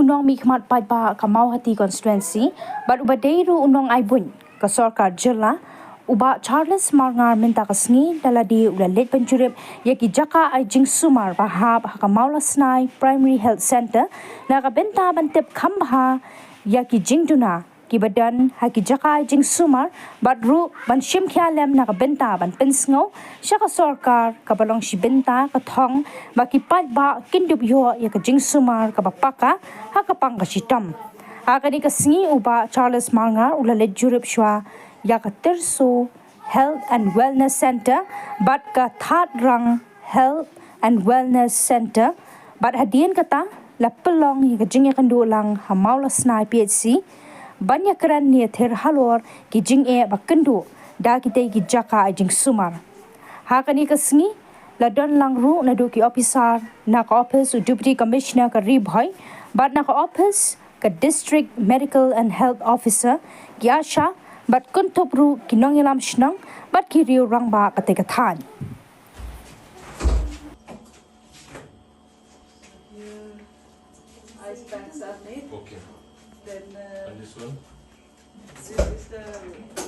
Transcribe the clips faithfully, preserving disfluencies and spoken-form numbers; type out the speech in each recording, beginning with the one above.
Nongmihkhmat paidbah ka Mawhati constituency bad uba dei ruh u nongai buit ka sorkar jylla, u Bah Charles Marngar, mynta ka sngi da lade u la leit ban jurip ïa ki jaka ai jingsumar ba hap ha ka Mawlasnai Primary Health Centre na ka bynta ban tip kham bha ïa ki jingduna kiba don ha ki jaka ai jingsumar bad ruh ban shim khia lem na ka bynta ban pynsngew sha ka sorkar kaba long shi bynta ka thong ba ki paidbah kin dup ïoh ïa ka jingsumar kaba paka ha ka pang ka shitom. Ha kane ka sngi u Bah Charles Marngar u la leit jurip shuwa ïa ka Tyrso Health and Wellness Centre bad ka Thadrang Health and Wellness Centre bad hadien kata la pynlong ïa ka jingïakynduh lang ha Mawlasnai P H C ban ïakren ne ïathir halor ki jingeh ba kynduh da kitei ki jaka ai jingsumar. Ha kane ka sngi la don lang ruh naduh ki ophisar na ka ophis u Deputy Commissioner ka Ri Bhoi bad na ka ophis ka District Medical and Health Officer, ki ASHA bad kynthup ruh ki nongïalam shnong bad ki riew rangbah katei ka thaiñ. Here, ice packs are made. Okay. Then, uh, And this one? This is the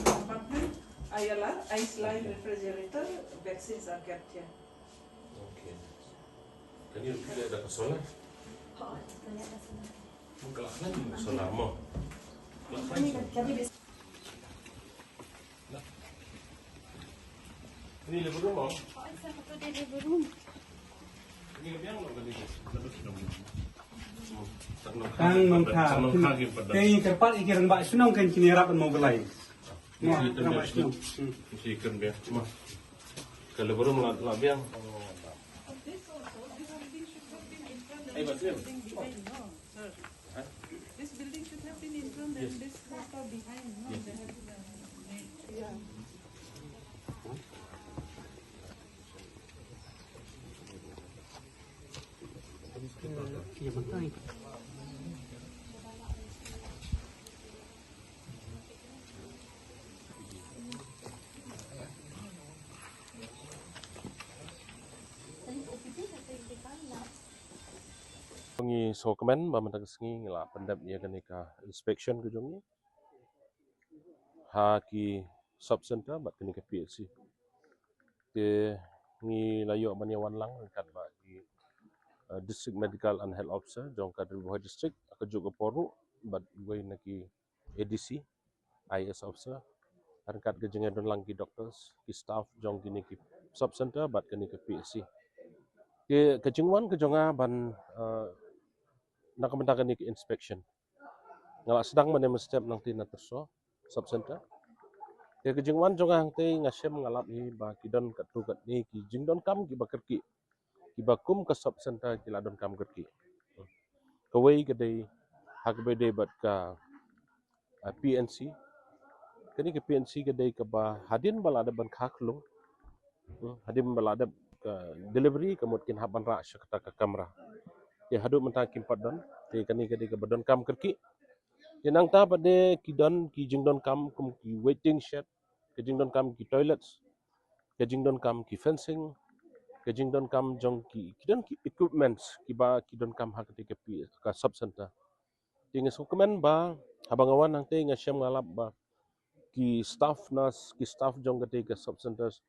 compartment, I L R, ice line refrigerator, vaccines are kept here. Okay. Can you repeat that, the solar? Buka lagi solar mo. Buka lagi. Ini living room mo. Ini living room mo. Tang nongkha. Tang nongkha ki padan. Tang nongkha ki padan. Tang nongkha ki padan. Tang nongkha ki padan. Tang nongkha ki padan. Tang nongkha ki padan. Mo, isi ikan biang. Mo, isi ikan biang. Mo. Kalau baru melak, melak biang. Ai, Basir. This building should have been in front and this quarter behind. No, they have, uh, made. Ngi sngewkmen ba mynta ka sngi ngi la pyndep ïa kane ka inspection ka jong ngi ha ki sub center bad kane ka P H C. Te ngi la ïoh ban ïa wan lang ryngkat bad ki, uh, District Medical and Health Officer jong ka Ri Bhoi District, ka juk ka por ruh bad wei na ki A D C, I A S officer, ryngkat ka jingïadon lang ki doctors, ki staff jong kine ki sub center bad kane ka P H C. Te ka jingwan ka jong nga ban, uh, na ka bynta kane ka inspection. Nga la sdang mynne mynstep nangta na Tyrso sub center. Te ka jingwan jong nga hangta nga shem nga lap hi ba ki don katto katne ki jingdonkam kiba kyrkieh, kiba kum ka sub center ki la donkam kyrkieh. Kawei ka dei ha kaba dei bad ka, ah, P N C. Kane ka P N C ka dei kaba hadien ba la dep ban kha khlung, hmm, hadien ba la dep ka delivery ka mut kin hap ban rah sha kata ka kamra. Te haduh mynta kim pat don. Te kane ka dei kaba donkam kyrkieh. Te nangta pat de ki don ki jingdonkam kum ki waiting shed, ka jingdonkam ki toilets, ka jingdonkam ki fencing, ka jingdonkam jong ki, ki don ki equipments kiba ki donkam ha kata ka pi-, ka sub center. Te nga sngewkmen ba haba nga wan hangta nga shem nga lap ba ki staff nurse, ki staff jong kata ka sub centers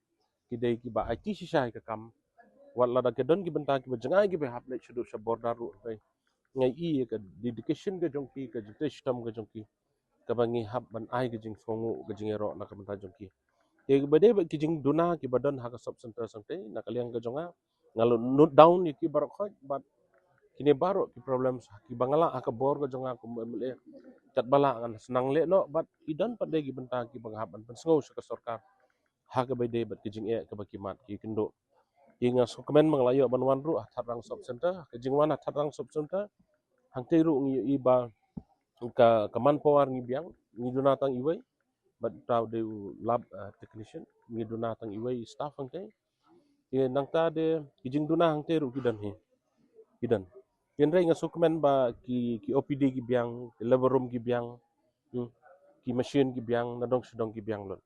ki dei kiba aiti shisha ïa ka kam. Wat lada ka don ki bynta kiba jngai kiba hap leit shaduh sha border ruh, hynrei nga i ïa ka dedication ka jong ki, ka jingtrei shitom ka jong ki, kaba ngi hap ban ai ka jingsngewnguh, ka jingïaroh na ka bynta jong ki. Te kaba dei bad ki jingduna kiba don ha ka sub center sangtei, na ka liang ka jong nga, nga la note down ïa ki baroh khoit, bad kine baroh ki problems kiba nga lah ha ka bor ka jong nga kum M L A, kat ba lah ngan sa nang leh noh, bad ki don pat de ki bynta kiba nga hap ban pynsngew sha ka sorkar ha kaba dei bad ka jingeh kaba ki mat ki kynduh. Te nga sngewkmen ba nga la ïoh ban wan ruh ha Thadrang sub center, ka jingwan ha Thadrang sub center, hangtei ruh ngi ïohi ba ka, ka manpower ngi biang, ngi duna tang iwei, bad uta u dei u lab, eh, technician, ngi duna tang iwei staff hangtei. Te nangta de ki jingduna hangtei ruh ki don hi. Ki don. Hynrei nga sngewkmen ba ki, ki O P D ki biang, ki labor room ki biang, hmm, ki machine ki biang, nadong shadong ki biang lut.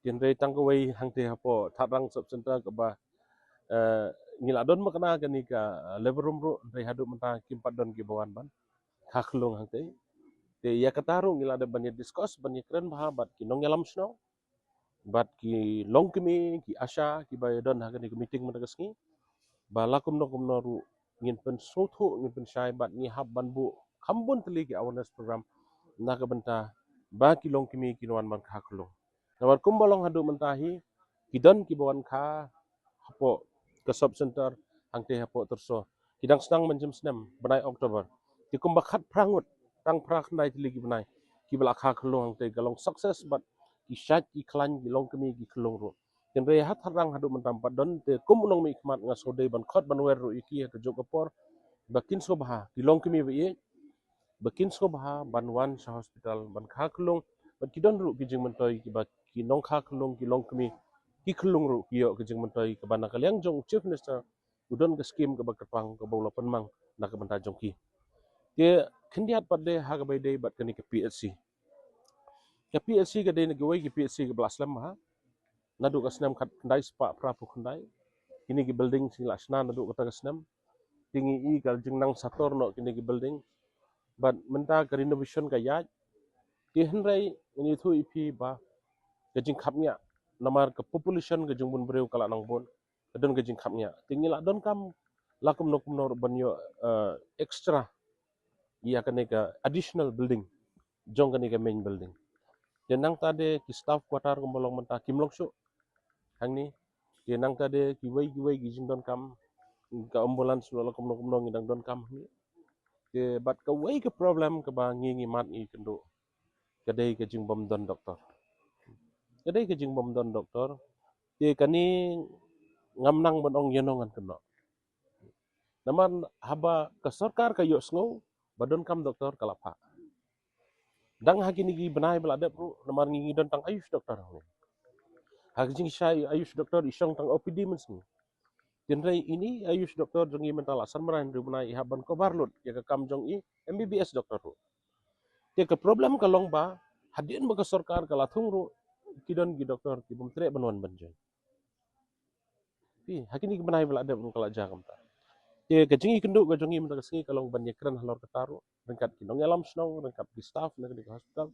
Hynrei tang kawei hangtei hapoh Thadrang sub center kaba, eh, ngi la don makna kane ka, eh, labor room ruh, hynrei haduh mynta kim pat don kiba wan ban, kha khyllung hangtei. Te ïa kata ruh ngi la dep ban ïa discuss, ban ïa kren bha bad ki nongïalam shnong, bad ki longkmie, ki ASHA, kiba ïa don ha kane ka meeting mynta ka sngi. Ba la kumno kumno ruh ngin pynsngewthuh, ngin pynshai bad ngi hap ban buh kham bun tylli ki awareness program na ka bynta ba ki longkmie kin wan ban kha khyllung. Namar kumba long haduh mynta hi, ki don kiba wan kha hapoh ka sub center hangtei hapoh Tyrshaw. Ki dang sdang mynjur snem bnai October. Te kumba khatphra ngut, tang phra khyndai tylli ki bnai kiba la kha khyllung hangtei, ka long success bad ki shait ki khlaiñ, ki longkmie ki khyllung ruh. Hynrei ha tharai haduh mynta pat don, te kum u nongmihkhmat nga sngewdei ban khot ban wer ruh ïa ki ha kajuh ka por ba kin sngewbha, ki longkmie ba ïeit, ba kin sngewbha ban wan sha hospital ban kha khyllung. Bad ki don ruh ki jingmyntoi kiba ki nongkha khyllung, ki longkmie ki khyllung ruh ki ïoh ki jingmyntoi kaba na ka liang jong u Chief Minister u don ka skim kaba kyrpang kaba u la pynmang na ka bynta jong ki. Te khyndiat pat de ha kaba ïadei bad kane ka PHC. Ka PHC ka dei na kiwei ki PHC kaba la slem bha. Naduh ka snem khatkhyndai spah phraphew khyndai. Kine ki building ki la shna naduh kata ka snem. Te ngi i ka jingnang sator noh kine ki building. Bad mynta ka renovation ka ïaid. Te hynrei ngi ïathuh ïa phi ba ka jingkhapngiah namar ka population ka jingbun briew ka la nang bun. Ka don ka jingkhapngiah. Te ngi la donkam la kumno kumno ruh ban ïoh, eh, extra ïa kane ka additional building jong kane ka main building. Te nangta de ki staff quarter kumba long mynta kim long shuh hangne. Te nangta de kiwei kiwei ki jingdonkam, ka ambulance ruh la kumno kumno ngi dang donkam hangne. Te bad kawei ka problem kaba ngi ngi mad ngi kynduh ka dei ka jingbym don doktor. Ka dei ka jingbym don doktor. Te kane ngam nang ban ong ïano ngan kynnoh. Namar haba ka sorkar ka ïohsngew ba donkam doktor ka la phah. Dang ha kine ki bnai ba la dep ruh namar ngi ngi don tang Ayush doktor hangne. Ha ka jingshai Ayush doktor i shong tang OPD mynsngi. Hynrei ine i Ayush doktor jong ngi mynta la san bnai hynriew bnai i hap ban cover lut ïa ka kam jong i MBBS doktor ruh. Te ka problem ka long ba hadien ba ka sorkar ka la thung ruh ki don ki doktor ki bym treh ban wan ban join. Phi, ha kine ki bnai ba la dep ruh ka la jia kumta. Te ka jingïakynduh ka jong ngi mynta ka sngi ka long ban ïakren halor kata ruh ryngkat ki nongïalam shnong, ryngkat ki staff na kane ka hospital.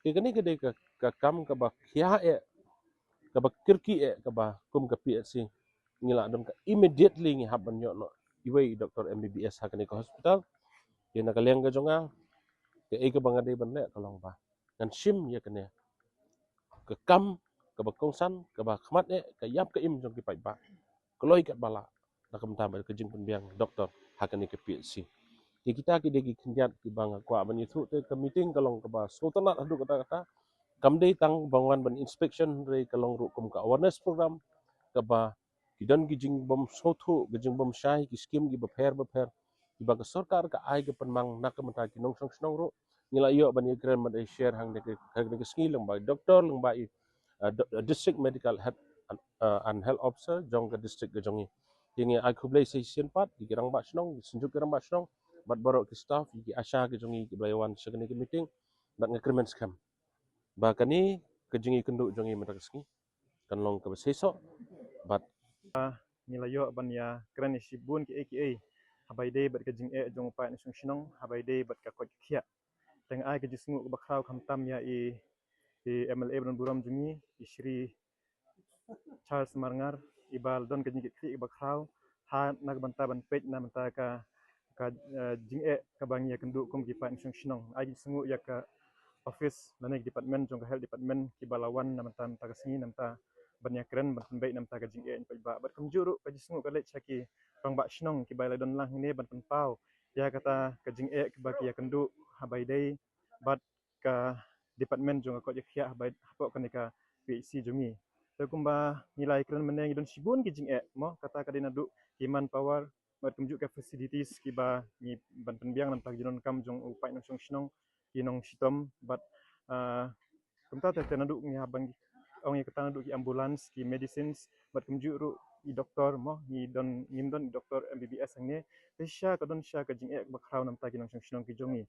Te kane ka dei ka, ka kam kaba khia eh, kaba kyrkieh eh, kaba kum ka PHC ngi la don ka immediately ngi hap ban ïoh noh iwei i doktor MBBS ha kane ka hospital. Te na ka liang ka jong nga, kaei kaba nga dei ban leh ka long ba ngan shim ïa kane ka kam kaba kongsan, kaba khmat eh, ka ïap ka im jong ki paidbah. Kloi katba lah na ka bynta bad ka jingpynbiang doktor ha kane ka PHC. Te kita ki dei ki khyndiat kiba nga kwah ban ïathuh. Te ka meeting ka long kaba sngewtynnat haduh katta katta. Kam dei tang ban wan ban inspection, hynrei ka long ruh kum ka awareness program kaba ki don ki jingbym sngewthuh, ki jingbym shai, ki skim kiba pher bapher kiba ka sorkar ka ai ka pynmang na ka bynta ki nongshong shnong ruh. Ngi la ïoh ban ïakren ban ïa share hangne ka, ka, ka sngi lyngba i doktor, lyngba i, uh, do-, uh, district medical health and, uh, and health officer jong ka district ka jong ngi. Te ngi ai khublei shisien pat ïa ki rangbah shnong, ki synjuk ki rangbah shnong, bad baroh ki staff, ïa ki ASHA ki jong ngi kiba la ïa wan sha kane ka meeting. Bad nga kyrmen skhem ba kane ka jingïakynduh jong ngi mynta ka sngi kan long kaba seisoh. Bad ngi la ïoh ban ïakren ïa shibun kiei kiei haba ïadei bad ka jingeh jong u paid nongshong shnong, haba ïadei bad ka koit ka khiah. Te nga ai ka jingsngew kaba khraw khamtam ïa i, i MLA ba don burom jong ngi, i Shri Charles Marngar, iba la don ka jingkitkhlieh kaba khraw ha na ka bynta ban peit na bynta ka, ka, eh, jingeh kaba ngi ïakynduh kum ki paid nongshong shnong. Ai ka jingsngew ïa ka office lane ka department jong ka health department kiba la wan na bynta, na bynta ka sngi, na bynta ban ïakren, ban pynbeit na bynta ka jingeh jong ki paidbah. Bad kumjuh ruh ka jingsngew ka leit sha ki rangbah shnong kiba la don lang hangne ban pynpaw ïa kata ka jingeh kaba ki ïakynduh haba ïadei bad ka department jong ka koit ka khiah haba, hapoh kane ka PHC jong ngi. Te kumba ngi la ïakren mynne ngi don shibun ki jingeh mo, kata ka dei naduh ki manpower bad kumjuh ka facilities kiba ngi ban pynbiang na bynta ka jingdonkam jong u paid nongshong shnong, ki nongshitom bad, ah, kumta te, te naduh ngi hap ban ong ïa kata naduh ki ambulance, ki medicines bad kumjuh ruh i doktor mo, ngi don, ngim don i doktor MBBS hangne. Te shisha ka don shisha ka jingeh kaba khraw na bynta ki nongshong shnong ki jong ngi.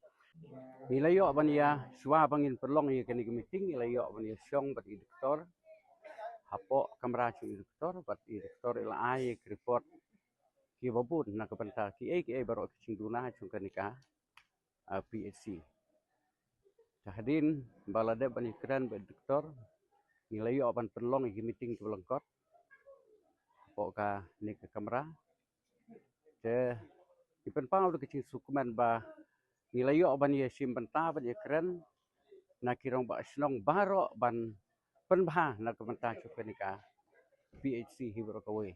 Ngi la ïoh ban ïa, shuwa ba ngin pynlong ïa kane ka meeting, ngi la ïoh ban ïa shong bad i doktor hapoh kamra jong i doktor, bad i doktor i la ai ïa ka report kiba bun na ka bynta kiei kiei baroh ki jingduna jong kane ka uh, P H C. Te hadien ba la dep ban ïakren bad doktor, ngi la ïoh ban pynlong ïa ki meeting kiba lyngkot hapoh kane ka kamra. Te ngi pynpaw da ka jingsngewkmen ba ngi la ïoh ban ïashim bynta ban ïakren na ki rangbah shnong baroh ban pynbha na ka bynta jong kane ka P H C hi baroh kawei.